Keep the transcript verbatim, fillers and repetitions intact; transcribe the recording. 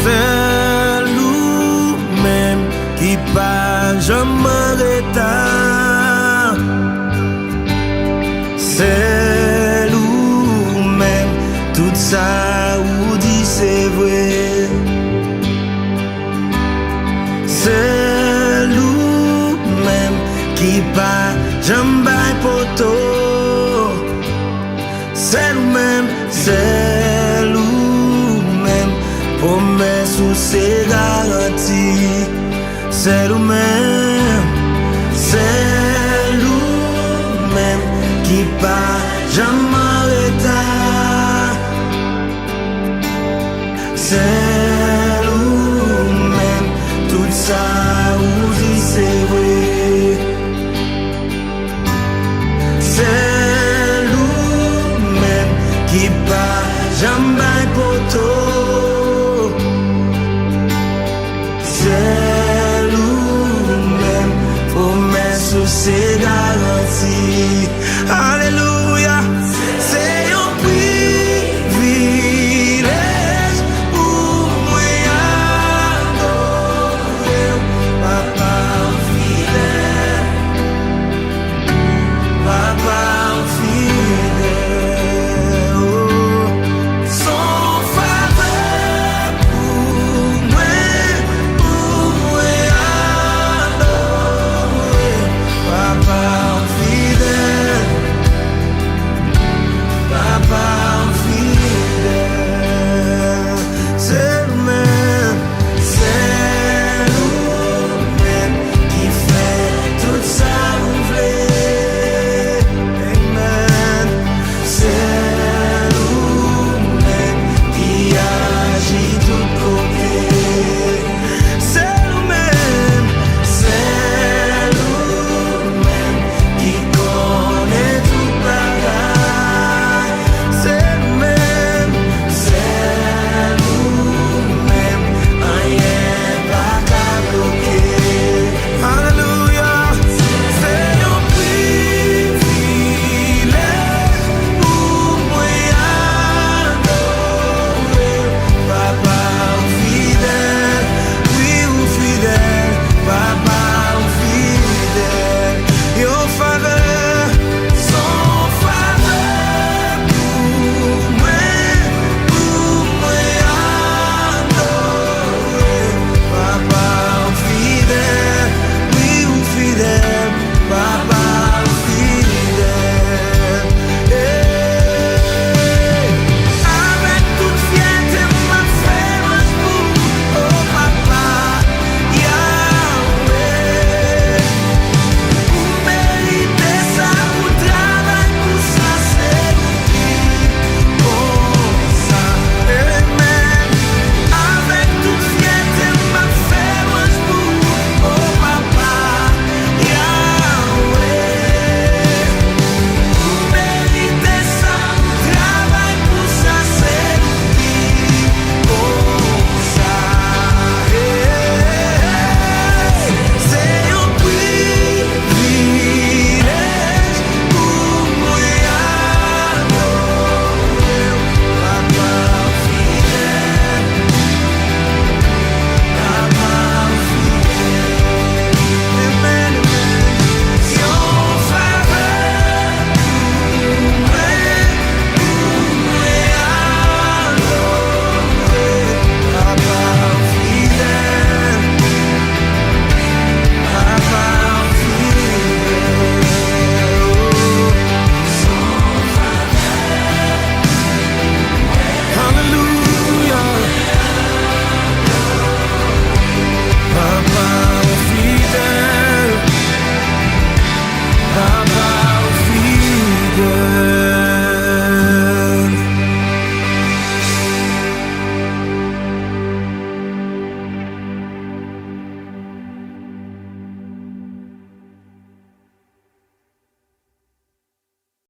Sèl ou menm ki pa janm an reta. Sèl ou menm, tout sa ou di se vre. Sèl ou menm ki pa janm bay poto. Sèl ou menm, sèl ou menm, pwomès ou se garanti. Sèl ou menm, sèl ou menm ki pa janm an reta. Sèl ou menm, tout sa ou di se vre. Sèl ou menm ki pa janm bay poto.